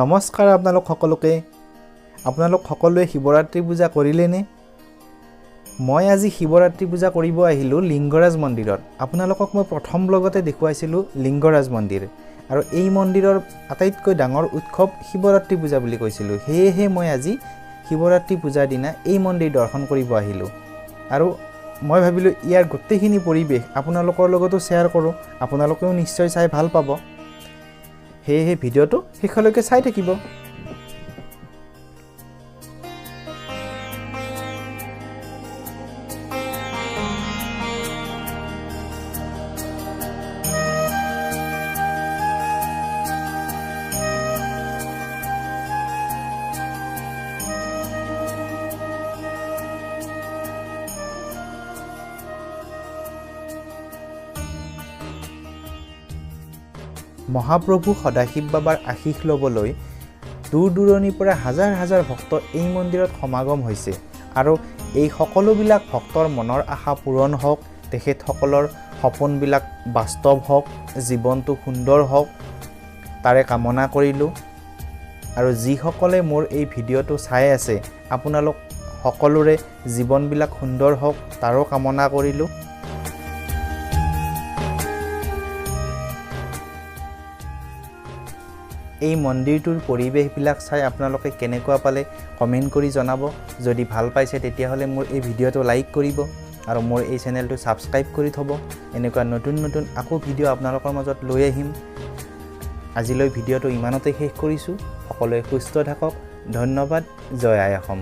নমস্কাৰ আপোনালোক সকলোকে। আপোনালোক সকলোৱে শিৱৰাত্ৰি পূজা কৰিলেনে? মই আজি শিৱৰাত্ৰি পূজা কৰিব আহিলোঁ লিংগৰাজ মন্দিৰত। আপোনালোকক মই প্ৰথম ব্লগতে দেখুৱাইছিলোঁ লিংগৰাজ মন্দিৰ আৰু এই মন্দিৰৰ আটাইতকৈ ডাঙৰ উৎসৱ শিৱৰাত্ৰি পূজা বুলি কৈছিলোঁ। সেয়েহে মই আজি শিৱৰাত্ৰি পূজাৰ দিনা এই মন্দিৰ দৰ্শন কৰিব আহিলোঁ আৰু মই ভাবিলোঁ ইয়াৰ গোটেইখিনি পৰিৱেশ আপোনালোকৰ লগতো শ্বেয়াৰ কৰোঁ, আপোনালোকেও নিশ্চয় চাই ভাল পাব। সেয়েহে ভিডিঅ'টো শেষলৈকে চাই থাকিব। মহাপ্ৰভু সদাশিৱ বাবাৰ আশীষ ল'বলৈ দূৰ দূৰণিৰ পৰা হাজাৰ হাজাৰ ভক্ত এই মন্দিৰত সমাগম হৈছে আৰু এই সকলোবিলাক ভক্তৰ মনৰ আশা পূৰণ হওক, তেখেতসকলৰ সপোনবিলাক বাস্তৱ হওক, জীৱনটো সুন্দৰ হওক, তাৰে কামনা কৰিলোঁ। আৰু যিসকলে মোৰ এই ভিডিঅ'টো চাই আছে, আপোনালোক সকলোৰে জীৱনবিলাক সুন্দৰ হওক তাৰো কামনা কৰিলোঁ। এই মন্দিৰটোৰ পৰিৱেশবিলাক চাই আপোনালোকে কেনেকুৱা পালে কমেণ্ট কৰি জনাব। যদি ভাল পাইছে তেতিয়াহ'লে মোৰ এই ভিডিঅ'টো লাইক কৰিব আৰু মোৰ এই চেনেলটো ছাবস্ক্ৰাইব কৰি থ'ব। এনেকুৱা নতুন নতুন আকৌ ভিডিঅ' আপোনালোকৰ মাজত লৈ আহিম। আজিলৈ ভিডিঅ'টো ইমানতে শেষ কৰিছোঁ। সকলোৱে সুস্থ থাকক। ধন্যবাদ। জয় আই অসম।